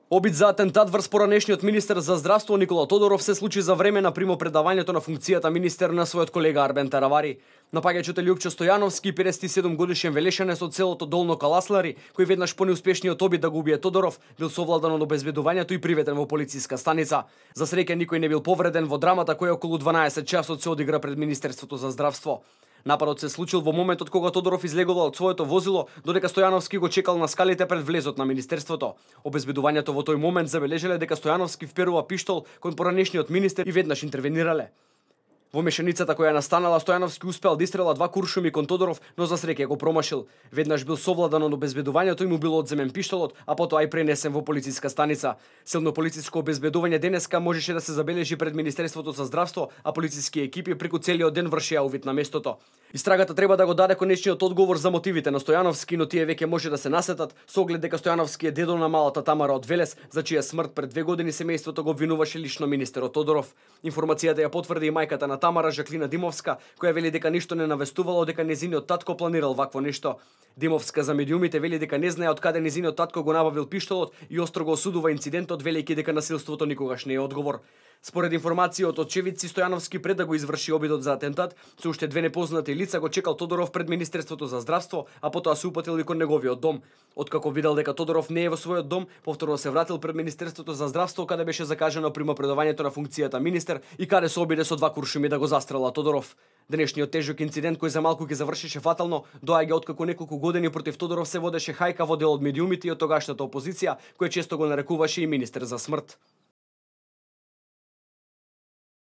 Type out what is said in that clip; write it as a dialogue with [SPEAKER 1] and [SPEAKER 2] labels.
[SPEAKER 1] Обид за атентат врз поранешниот министер за здравство Никола Тодоров се случи за време на примопредавањето на функцијата министер на својот колега Арбен Таравари. Напаѓачот е Љупчо Стојановски, 57 годишен велешанец од селото Долно Каласлари, кој веднаш по неуспешниот обид да го убие Тодоров, бил совладан од обезбедувањето и приведен во полициска станица. За среќа никој не бил повреден во драмата која околу 12 часот се одигра пред Министерството за здравство. Нападот се случил во моментот кога Тодоров излегувал од своето возило, додека Стојановски го чекал на скалите пред влезот на Министерството. Обезбедувањето во тој момент забележале дека Стојановски вперува пиштол кон поранешниот министер и веднаш интервенирале. Во мешаницата која настанала, Стојановски успеал да истрела 2 куршуми кон Тодоров, но за среќа го промашил. Веднаш бил совладан од обезбедувањето и му бил одземен пиштолот, а потоа и пренесен во полициска станица. Силно полициско обезбедување денеска можеше да се забележи пред Министерството за здравство, а полициски екипи преку целиот ден вршеа увид на местото. Истрагата треба да го даде конечниот одговор за мотивите на Стојановски, но тие веќе може да се насетат со оглед дека Стојановски е дедо на малата Тамара од Велес, за чија смрт пред 2 години семејството го обвинуваше лично министерот Тодоров. Информацијата ја потврди и мајката на Тамара, Жаклина Димовска, која вели дека ништо не навестувало дека незиниот татко планирал вакво нешто. Димовска за медиумите вели дека не знае од каде незиниот татко го набавил пиштолот и остро го осудува инцидентот, велејќи дека насилството никогаш не е одговор. Според информација од очевидци, Стојановски пред да го изврши обидот за атентат, со уште 2 непознати лица го чекал Тодоров пред Министерството за здравство, а потоа се упатил и кон неговиот дом. Откако видел дека Тодоров не е во својот дом, повторно се вратил пред Министерството за здравство, каде беше закажано примопредавањето на функцијата министер и каде се обиде со 2 куршуми да го застрела Тодоров. Денешниот тежок инцидент кој за малку ќе завршише фатално, доаѓа откако неколку години против Тодоров се водеше хајка во дел од медиумите и од тогашната опозиција, која често го нарекуваше и министер за смрт.